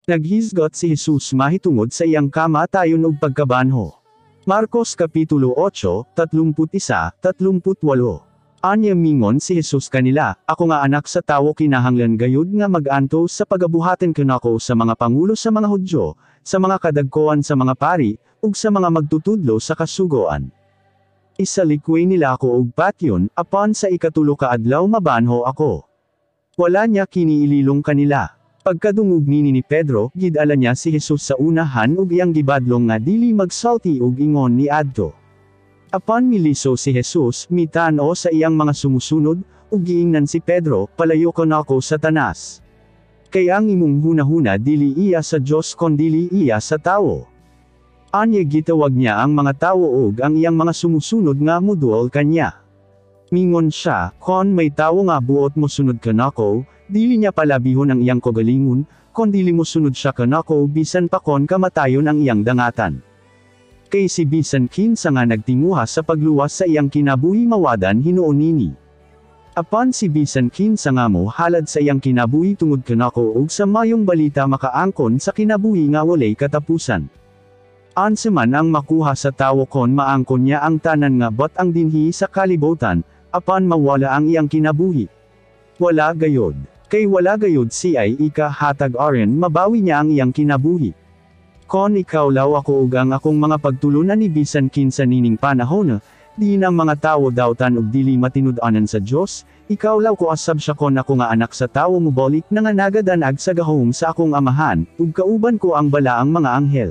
Naghisgot si Jesus mahitungod sa iyang kamatayon ug pagkabanho. Marcos Kapitulo 8, 31, 38. Anya mingon si Jesus kanila, "Ako nga Anak sa Tawo kinahanglan gayud nga mag-antos sa pagabuhaton kanako sa mga pangulo sa mga Hudyo, sa mga kadagkoan sa mga pari, ug sa mga magtutudlo sa kasugoan. Isalikway nila ako og patyon, apan sa ikatulo ka adlaw mabanho ako." Wala niya kini ililong kanila. Pagkadungog nini ni Pedro, gidala niya si Jesus sa unahan ug iyang gibadlong nga dili magsulti og ingon ni adto. Apan miliso si Jesus, mitan-aw sa iyang mga sumusunod, ug giingnan si Pedro, "Palayo kanako, Satanas. Kay ang imong hunahuna dili iya sa Dios kondili iya sa tawo." Anya gitawag niya ang mga tawo ug ang iyang mga sumusunod nga muduol kanya. Mingon siya, "Kon may tawo nga buot mosunod kanako, dili niya palabihon ang iyang kaugalingon, kondili mosunod siya kanako bisan pa kon kamatayon ang iyang dangatan. Kay si bisan kinsa nga nagtinguha sa pagluwas sa iyang kinabuhi mawadan hinuon nini. Apan si bisan kinsa nga mo halad sa iyang kinabuhi tungod kanako ug sa Maayong Balita makaangkon sa kinabuhi nga walay katapusan. Unsa man ang makuha sa tawo kon maangkon niya ang tanan nga butang dinhi sa kalibutan, apan mawala ang iyang kinabuhi? Wala gayod. Kay wala gayod siya'y ikahatag aron mabawi niya ang iyang kinabuhi. Kon ikawlaw ako ug ang akong mga pagtulunan ni bisan kinsa nining panahon, diin ang mga tawo dautan ug dili matinud-anan sa Dios, ikawlaw ko asab siya kon ako nga Anak sa Tawo mubolik na nga nagadanag sa gahom sa akong Amahan, ug kauban ko ang balaang mga anghel."